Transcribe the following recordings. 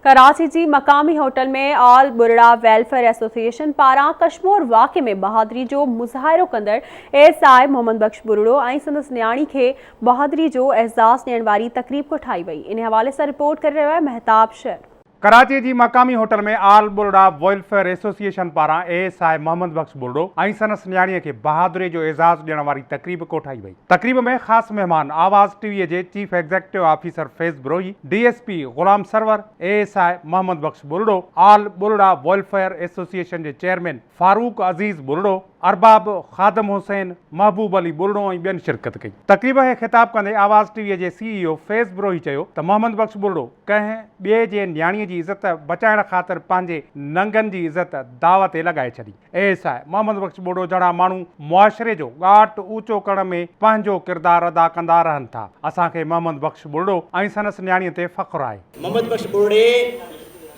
ڪراچي جي مقامي hotel ۾ all Burra welfare association پاران ڪشمور واقعي ۾ بهادري جو مظاهرو ڪندڙ A S I Muhammad Bakhsh Buriro ۽ سندس نياڻي کي بهادري جو اعزاز ڏيڻ واري تقريب ڪوٺائي وئي انهي حوالي سان رپورٽ ڪري رهيو آهي مهتاب شر. ڪراچي جي مقامي hotel ۾ all Burra welfare association پاران A S I Muhammad Bakhsh Burro ۽ سندس نياڻي کي بهادري جو اعزاز ڏيڻ واري تقريب ڪوٺائي وئي. تقريب ۾ خاص مهمان آواز ٽي وي جي chief executive officer Faiz Brohi, D S P Ghulam Sarwar, A S I Muhammad Bakhsh Burro, all Burra welfare association جي چيئرمين فاروق عزيز ٻرڙو، ارباب خادم حسين، محبوب علي ٻرڙو ۽ ٻين شرڪت ڪئي. تقريب کي خطاب ڪندي آواز ٽي وي جي سي اي او فيض بروهي چيو ته محمد بخش ٻرڙو ڪنهن ٻئي جي نياڻي جي عزت بچائڻ خاطر پنهنجي ننگن جي عزت داء تي لڳائي ڇڏي. اي S I Muhammad Bakhsh Burro جھڙا ماڻهو معاشري جو ڳاٽ اوچو ڪرڻ ۾ پنهنجو ڪردار ادا ڪندا رهن ٿا. اسان کي محمد بخش ٻرڙو ۽ سندس نياڻي تي فخر آهي. محمد بخش ٻرڙي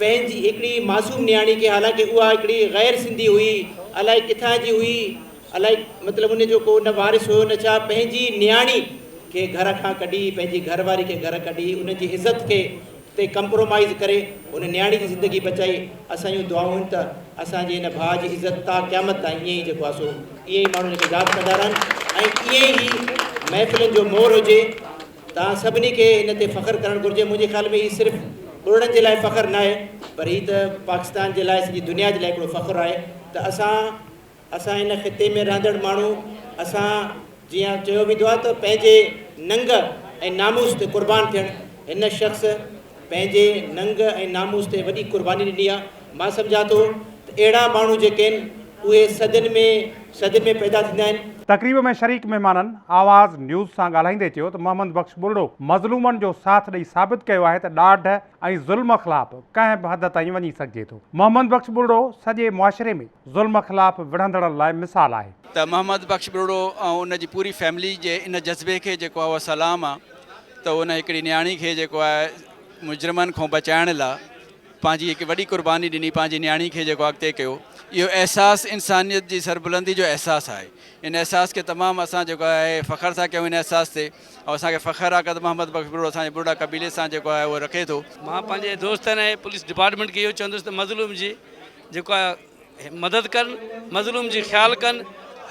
پنهنجي هڪڙي معصوم نياڻي کي حالانڪه اها هڪڙي غير سنڌي هئي الائي ڪٿان جي هئي الائي مطلب ان جو ڪو نه وارث هيو نه ڇا پنهنجي نياڻي کي گهر کان ڪڍي پنهنجي گهر واري کي گهر ڪڍي ان جي عزت کي تي ڪمپرومائيز ڪري ان نياڻي جي زندگي بچائي اسان جون دعائون آهن ته اسان جي هن ڀاء جي عزت تا قيامت تائين ائين ئي جيڪو آهي سو ائين ئي ماڻهو ان کي ياد ڪندا رهن ۽ ائين ئي محفلن جو مور هجي توهان سڀني کي ان تي فخر ڪرڻ گهرجي، منهنجي خيال ۾ هي صرف ٻرڙن جي لاء فخر ناهي پر هي ته پاڪستان جي لاء سڄي دنيا جي لاء هڪڙو فخر آهي ته اسان اسان هن خطي ۾ رهندڙ ماڻهو اسان جيئن چيو ويندو آهي ته پنهنجي ننگ ۽ ناموس تي قربان ٿيڻ هن شخص پنهنجي ننگ ۽ ناموس تي وڏي قرباني ڏني آهي مان سمجهان ٿو ته اهڙا ماڻهو جيڪي آهن اهي صدين ۾ صدين ۾ پيدا ٿيندا آهن. تقريب ۾ شريڪ مهمانن آواز نيوز سان ڳالهائيندي چيو ته محمد بخش ٻرڙو مظلومن جو ساٿ ڏئي ثابت ڪيو آهي ته ڏاڍ ۽ ظلم خلاف ڪنهن به حد تائين وڃي سگهجي ٿو. محمد بخش ٻرڙو سڄي معاشري ۾ ظلم خلاف وڙهندڙن لاء مثال آهي. ته محمد بخش ٻرڙو ۽ ان جي پوري فيملي جي ان جذبي کي جيڪو آهي اهو سلام آهي ته ان هڪڙي نياڻي کي جيڪو آهي مجرمن کان بچائڻ لاء پنهنجي هڪ وڏي قرباني ڏني پنهنجي نياڻي کي جيڪو اڳتي ڪيو اهو احساس انسانيت جي سربلندي جو احساس آهي ان احساس کي تمام اسان جيڪو آهي فخر ٿا ڪيون ان احساس تي ۽ اسان کي فخر آهي ته محمد بخش ٻرڙو اسان جي ٻرڙا قبيلي سان جيڪو آهي اهو رکي ٿو. مان پنهنجي دوستن ۽ پوليس ڊپارٽمينٽ کي اهو چوندس ته مظلوم جي جيڪو آهي مدد ڪن مظلوم جي خيال ڪن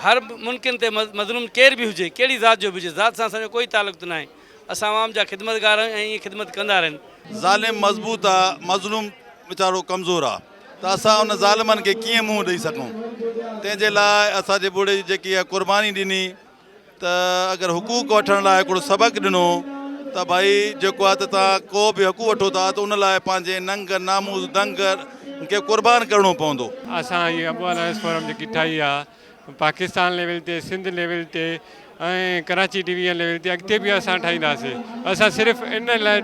هر ممڪن تي مظلوم ڪير به هجي ڪهڙي ذات جو به هجي ذات سان اسان جو ڪوئي تعلق ته ناهي اسان عوام جا خدمتگار آهيون ۽ ائين خدمت ڪندا رهن. ظالم مضبوط آ مظلوم ويچارو ڪمزور آ ته اسان ان ظالمن کي ڪيئن منهن ڏئي سگهون تنهن جي لاء اسان جي ٻوڙي جي جيڪي اها قرباني ڏني ته اگر حقوق وٺڻ لاء هڪڙو سبق ڏنو ته ڀائي جيڪو آ ته توهان ڪو به حقوق وٺو ٿا ته ان لاء پنهنجي ننگ ناموس دنگ کي قربان ڪرڻو پوندو. اسان هي ابو الائنس فورم جيڪي ٺاهي آ پاڪستان ليول تي سنڌ ليول تي ۽ ڪراچي ڊويزن ليول تي اڳتي به اسان ٺاهينداسين اسان صرف ان لاء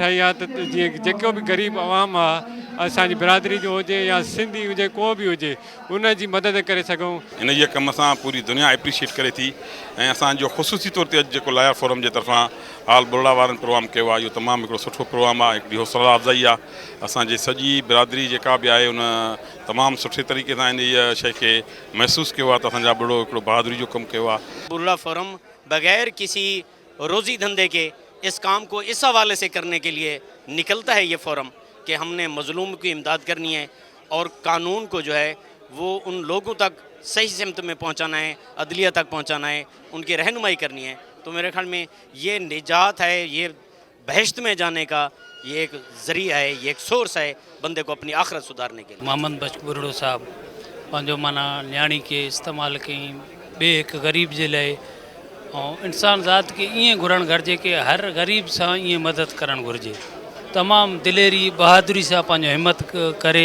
ٺاهي آ ته جيئن جيڪو به غريب عوام آ اسان جي برادري جو هجي يا سنڌي هجي ڪو به هجي ان جي مدد ڪري سگهون. انهيء ڪم سان پوري دنيا ايپريشيئيٽ ڪري ٿي ۽ اسان جو خصوصي طور تي اڄ جيڪو لائر فورم جي طرفان آل ٻرڙا وارن پروگرام ڪيو آهي اهو تمام هڪڙو سٺو پروگرام آهي هڪڙي حوصلا افزائي آهي اسان جي سڄي برادري جيڪا به آهي ان تمام سٺي طريقي سان انهيء شيء کي محسوس ڪيو آهي ته اسان جا ٻرڙو هڪڙو بهادري جو ڪم ڪيو آهي. ٻرڙا فورم بغير ڪسي روزي ڌنڌي ڪي اس ڪام ڪو اس حوالي سي ڪرني ڪي ليي نڪلتا هي يه فورم ڪي هم ني مظلوم ڪي امداد ڪرني هي اور قانون ڪو جو هي وو ان لوگون تڪ صحيح سمت مين پهنچانا هي عدليه تڪ پهنچانا هي ان ڪي رهنمائي ڪرني هي تو ميري خيال مين يه نجات هي يه بهشت مين جاني ڪا يه ايڪ ذريعه هي يه ايڪ سورس هي بندي ڪو اپني آخرت سڌارني ڪي ليي. محمد بخش ٻرڙو صاحب پنهنجو معنيٰ نياڻي کي استعمال ڪيائين ٻئي هڪ غريب جي لاء ۽ انسان ذات کي ائين گهرڻ گهرجي ڪي هر غريب سان ائين مدد ڪرڻ گهرجي تمام دليري بهادري سان پنهنجو همت ڪري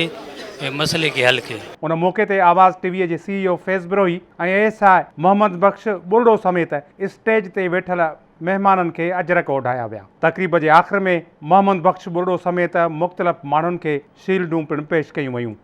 مسئلي کي حل ڪيائين. ان موقعي تي آواز ٽي وي جي C E O Faiz Brohi ۽ A S I Muhammad Bakhsh Burro سميت اسٽيج تي ويٺل مهمانن کي اجرڪ اوڍايا ويا. تقريب جي آخر ۾ محمد بخش ٻرڙو سميت مختلف ماڻهن کي شيلڊون پڻ پيش ڪيون ويون.